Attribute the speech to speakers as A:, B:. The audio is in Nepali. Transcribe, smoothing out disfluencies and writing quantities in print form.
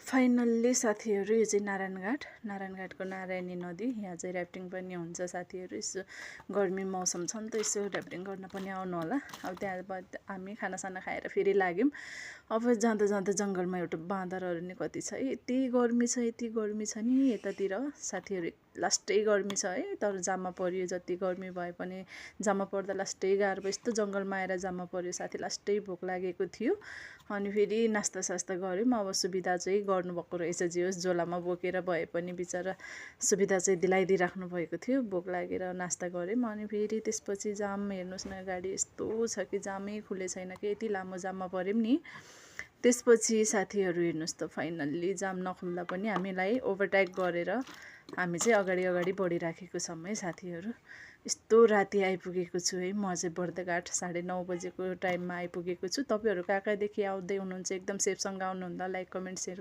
A: फाइनल्ली साथीहरू यो चाहिँ नारायणघाटको नारायणी नदी। यहाँ चाहिँ ऱ्याफ्टिङ पनि हुन्छ साथीहरू। यसो गर्मी मौसम छ नि त, यसो ऱ्याफ्टिङ गर्न पनि आउनु होला। अब त्यहाँबाट हामी खानासाना खाएर फेरि लाग्यौँ। अब जाँदा जाँदा जङ्गलमा एउटा बाँदरहरू नि कति छ है। यति गर्मी छ नि यतातिर साथीहरू, लास्टै गर्मी छ है। तर जाममा पऱ्यो, जति गर्मी भए पनि जाममा पर्दा लास्टै गाह्रो भयो। यस्तो जङ्गलमा आएर जाममा पऱ्यो साथी, लास्टै भोक लागेको थियो। अनि फेरि नास्ता गऱ्यौँ। अब सुविधा चाहिँ गर्नुभएको रहेछ, जे होस् झोलामा बोकेर भए पनि बिचरा सुविधा चाहिँ दिलाइदिइराख्नु भएको थियो। भोक लागेर नास्ता गऱ्यौँ। अनि फेरि त्यसपछि जाम हेर्नुहोस् न, गाडी यस्तो छ कि जामै खुले छैन कि, यति लामो जाममा पऱ्यौँ नि। त्यसपछि साथीहरू हेर्नुहोस् त, फाइनल्ली जाम नखुल्दा पनि हामीलाई ओभरटेक गरेर हामी चाहिँ अगाडि बढिराखेको छौँ है साथीहरू। यस्तो राति आइपुगेको छु है म चाहिँ बर्दघाट। 9:30 बजेको टाइममा आइपुगेको छु। तपाईँहरू कहाँ कहाँदेखि आउँदै हुनुहुन्छ, एकदम सेफसँग आउनुहुँदा लाइक कमेन्ट सेयर